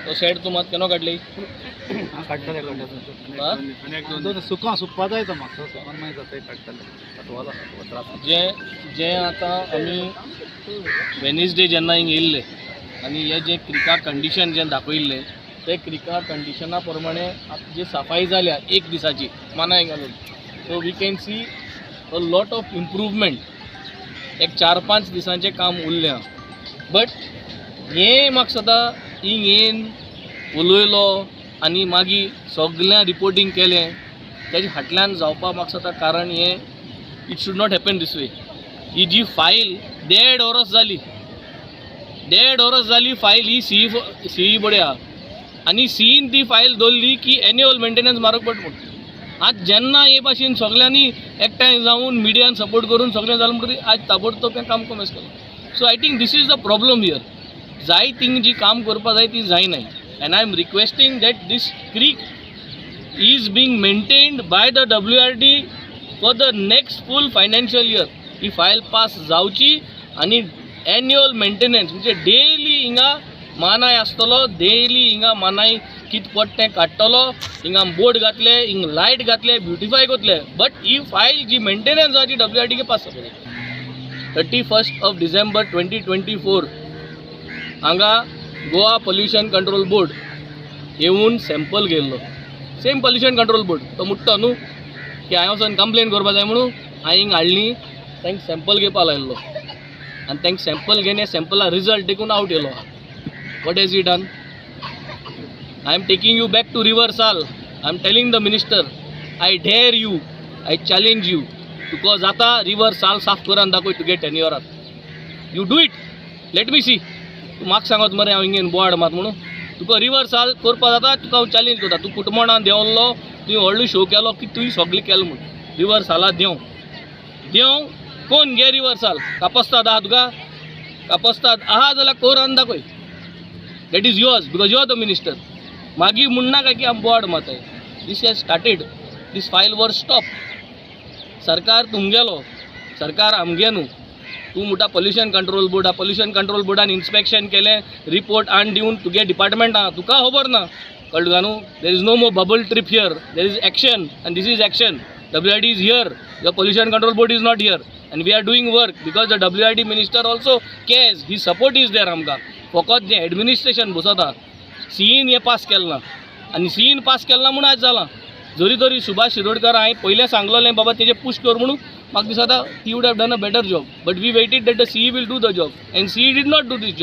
तो शेड तूं मात केन्ना काडली? काडटले. हा? काडटले, सुका सुकपा जाय तो मातसो, सुकोन मागीर जाता. काडटले, पातवालो आसा, त्रास. जे जे आतां आमी वेनसडे जेन्ना हिंग येयल्ले आनी हे जे क्रिका कंडिशन जें दाखयल्लें, ते क्रिका कंडिशना प्रमाणे आतां जी सफाई जाल्या एक दिसाची मानाय घालून, so we can see a lot of improvement. एक 4-5 दिसांचें काम उरलें आहा, बट हें म्हाका सदां हिंग येवन उलयलो आनी मागीर सगळ्यां रिपोर्टींग केलें, तेजे फाटल्यान जावपा म्हाका दिसता कारण हें it should not happen this way. ही जी फायल देड वरस जाली, देड वरस जाली फायल ही सी सी बडी आहा आनी सीन ती फायल दवरली की एन्युअल मेंटेनन्स म्हारग पडटा म्हूण. आतां जेन्ना हे भाशेन सगल्यांनी एकठांय जावन मिडियान सपोर्ट करून सगळें जालें म्हणटकीर आज ताबडतोब हें काम कमेस केलां. So I think this is the problem here. जाय थिंग जी काम करपा जाय ती जायनाय and I am requesting that this creek is being maintained by the WRD for the next full financial year. He file pass जावची आनी annual maintenance म्हणजे daily हिंगा मानाय आसतलो, डेली हिंगा मानाय कित पडटा तें काडटलो, हिंगा बोर्ड घातले, हिंग लायट घातले, ब्युटिफाय करतले, but he file ji maintenance आहा ती डब्ल्यू आर डी पास जावपाक. 31st of December 2024 हांगा गोवा पोल्युशन कंट्रोल बोर्ड येवन सॅम्पल घेयल्लो. सेम पोल्युशन कंट्रोल बोर्ड तो मुट्टो न्हू की हांवें वचोन कंप्लेन करपा जाय म्हणून हांवें हिंग हाडली, तांकां सॅम्पल घेवपा लायल्लो आनी तांकां सॅम्पल घेवन हे सॅम्पला रिजल्ट देखून आवट येयलो. What has he done? I am taking you back to River Sal. I am telling the minister, I dare you, I challenge you. तुका जाता रिवर साल साफ करून दाखय तुगे टेन्युअरात. You do it, let me see. तूं म्हाका सांगत मरे हांव हिंगेन बोवाळ मात म्हणून. तुका रिवर साल करपा जाता, तुका हांव चॅलेंज करता. तूं कुटमणान देंवल्लो, तुवें व्हडलो शो केलो की तुवें सगळें केलें म्हूण. रिवर साला देंव, देंव कोण घे रिवर साल. कापस्ताद आहा तुका, कापस्ताद आहा जाल्यार कोरान दाखय. That is yours because you are the minister. मागीर म्हणनाका की आमी बोवाळ मारताय. This has started, this file were stop. सरकार तुमगेलो, सरकार आमगे न्हू. तूं म्हणटा पोल्युशन कंट्रोल बोर्ड आहा, पोल्युशन कंट्रोल बोर्डान इन्स्पेक्शन केलें, रिपोर्ट हाडून दिवन तुगे डिपार्टमेंट आहा, तुका खबर ना. कळ्ळें तुका न्हू? There is no more bubble trip here, there is action and this is action. WRD is here, the pollution control board is not here and we are doing work because the WRD minister also cares, his support is there. आमकां फकत जें administration बसता, सीईन हें pass केलें ना आनी सीईन pass केलें ना म्हूण आयज जालां. जरी तरी सुभाष शिरोडकर हांवें पयलें सांगलेलें बाबा तेजें पूश कर म्हणून, म्हाका दिसता he would have done a better job, but we waited that the CE will do the job and CE did not do this job.